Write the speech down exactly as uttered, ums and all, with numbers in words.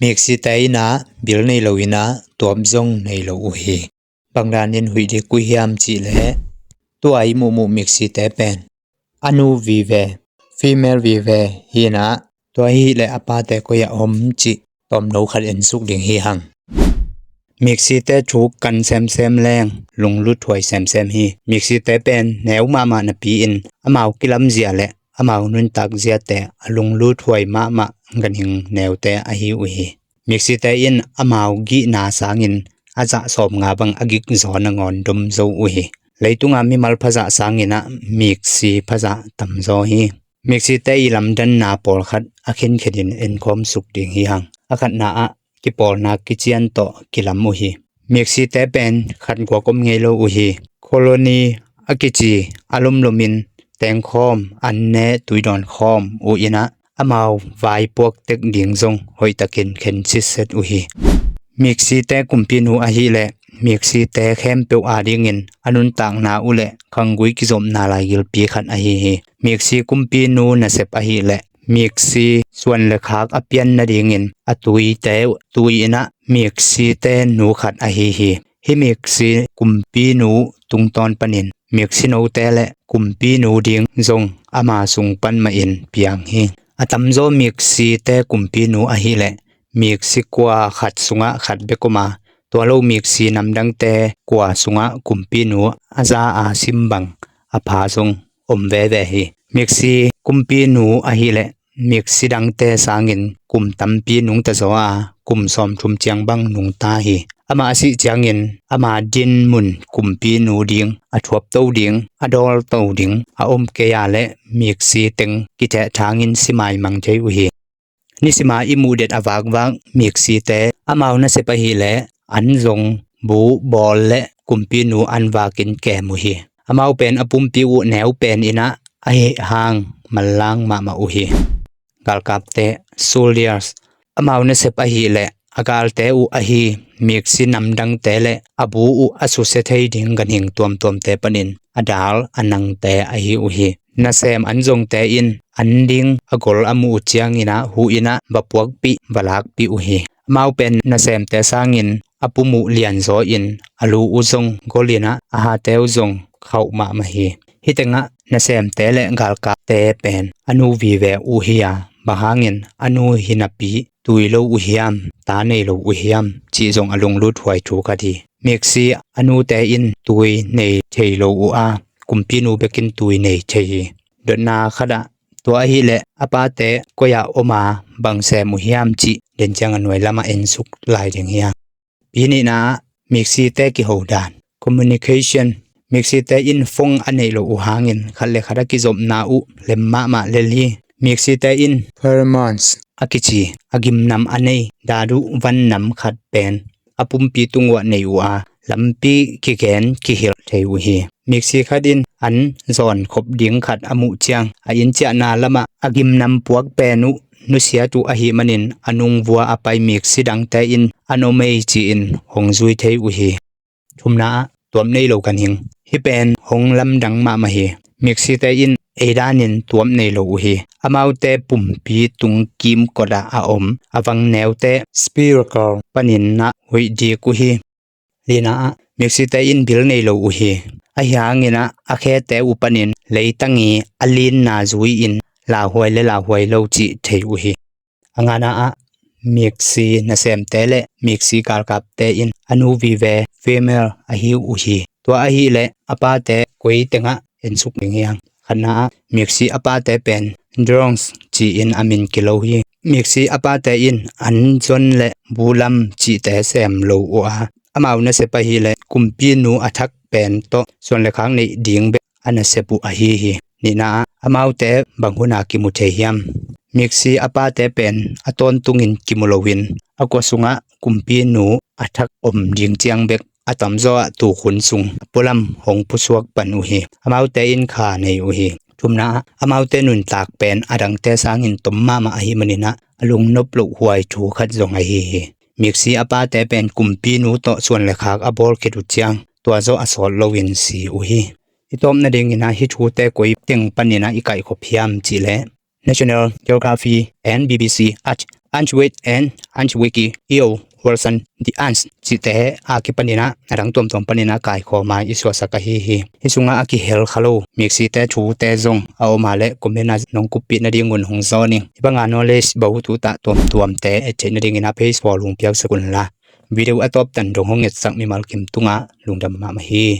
Miksite in ah bil nei lo in ah tuap zong nei lo uh hi. Bang danin huih dik uh hiam cih leh, tua i muhmuh miksite pen a nu vive, female vive hi in ah, tua ahih leh a pate koi ah om cih tawmno khat en suk ding hi hang. Miksite thuk kan semsem leng lunglut huai semsem hi. Miksite pen neu mahmah napi-in amau kilamzia le amau nuntakziate a lunglut huai mahmah ganhing neute ahi uh hi. Miksite in amau gihna sangin a zah sawmnga bang a gikzaw nangawn dom zo uh hi. Leitunga mimal phazah sangin ah miksi phazah tamzaw hi. Miksite i lamdanna pawlkhat a khenkhenin enkhawm suk ding hi hang. A khatna ah kipawlna kician tawh kilam uh hi. Miksite pen khat guak om ngei lo uh hi. Colony a kici a lomlomin tengkhawm, an ne, tuidawn khawm uh in ah amau vaipuak tek ding zong hoihtakin khen sitset uh hi. Miksite kumpinu ahih leh miksite khempeuh adingin a nuntakna uh le khanggui kizopna lai gilpi khat ahi hi. Miksi kumpinu nasep ahih leh miksi suan le khak a pian nadingin a tuite tui in ah miksite nu khat ahi hi. Hih miksi kumpinu tungtawn panin miksi note le kumpinu ding zong ama sung pan mahin piang hi. A tamzaw miksite kumpinu ahih leh miksi kua khat sungah khat bek om a, tua lo miksi namdangte kua sungah kumpinu a za a sim bang a pha zong om veve hi. Miksi kumpinu ahih leh miksi dangte sangin kum tampi nungta zaw a, kum sawmthum ciang bang nungta hi. Amah a sih ciangin ama dinmun kumpinu ding, a thuapto ding, a dawlto ding a om kei a leh miksi teng kithehthangin si maimang thei uh hi. Nisima i muhdet a vakvak miksite amau nasep ahih leh an zong bu, bawl le kumpinu an vakin kem uh hi. Amau pen a pumpi uh neu pen in ah ahih hang manlang mahmah uh hi. Galkapte, soldiers, amau nasep ahih leh a galte uh ahi miksi namdangte le a bu uh a susia thei ding ganhing tuamtuamte panin a dal a nangte ahi uh hi. Nasem an zongte in an ding a gol a muh uh ciangin ah huh in ah va puakpih va lakpih uh hi. Amau pen nasemte sangin a pum uh lianzaw in a lu uh zong gol in ah a hate uh zong khauh mahmah hi. Hih tengah nasemte le galkapte pen a nu vive uh hi a, bang hangin a nu hi napi tui lo uh hiam, ta nei lo uh hiam cih zong a lunglut huai thu khat hi. Miksi a nute in tui nei thei lo uh a, kumpinu bekin tui nei thei hi. Dotna khatah tua ahih leh a pate koi ah om a bang sem uh hiam cih den ciang a nuai lamah en suk lai ding hi a. Pi nihna ah miksite kiho dan, communication. Miksite in phone a neih loh uh hangin khat le khat a kizopna uh lem mahmah lel hi. Miksite in pheromones a kici a gimnam a nei dadu vannam khat pen a pumpi tung uah nei uh a, lampi kigen kihilh thei uh hi. Miksi khat in an zawn khop ding khat a muh ciang a inn ciahna lamah a gimnam puak pen uh nusiat uh ahih manin a nungvua a pai miksi dangte in an om ei ci-in hong zui thei uh hi. Thumna ah tuap nei lo ganhing. Hih pen hong lamdang mahmah hi. Miksite in ei danin tuap nei lo uh hi. Amaute pumpi tung kimkot ah a om a vangneute spiracle panin ah huih dik uh hi. Lina ah miksite in bil nei lo uh hi. Ahi hangin ah a khete uh panin leitang i a linna zui-in lauhuai le lauhuai lo cih thei uh hi. A ngana ah miksi nasemte le miksi galkapte in a nu vive female ahi uh hi. Tua ahih leh a pate koi tengah en suk ding hiam? Khatna ah miksi a pate pen drones ci-in a min kilo hi. Miksi a pate in an zon le bulam cihte sem lo uh a, amau nasep ahih leh kumpinu a thak pen tawh suan le khak neih ding bek a nasep uh ahi hi. Nihna ah amaute bang huna kimu thei hiam? Miksi a pate pen a tawntungin kimu loin a kua sungah kumpinu a thak om ding ciang bek a tamzaw ah tukhun sung a pualam hong pusuak pan uh hi. Amaute in kha nei uh hi. Thumna ah amaute nuntak pen a dangte sangin tom mahmah ahih manin ah a lungnop loh huai thu khat zong ahi hi. Miksi a pate pen kumpinu tawh suan le khak a bawl khit uh ciang tua zawh a sawt loin si uh hi. I tawp nadingin ah hih thute koi teng panin ah i kaihkhop hiam cih leh National Geography and B B C Earth Ants Wiki and Ants Wiki Io version The Ants cihte a kipanin ah a dang tuamtuam panin ah kaikhawm a i suahsak ahi hi. Hih sungah a kihel kha lo miksite thute zong a om a leh comment ah nong kuppih nadingun hong zawn ing. Hih banga knowledge bahu tutah tuamtuamte et theih nadingin ah page follow hong piaksak unla, video a tawptan dong hong etsak mimal kim tungah lungdam mahmah hi.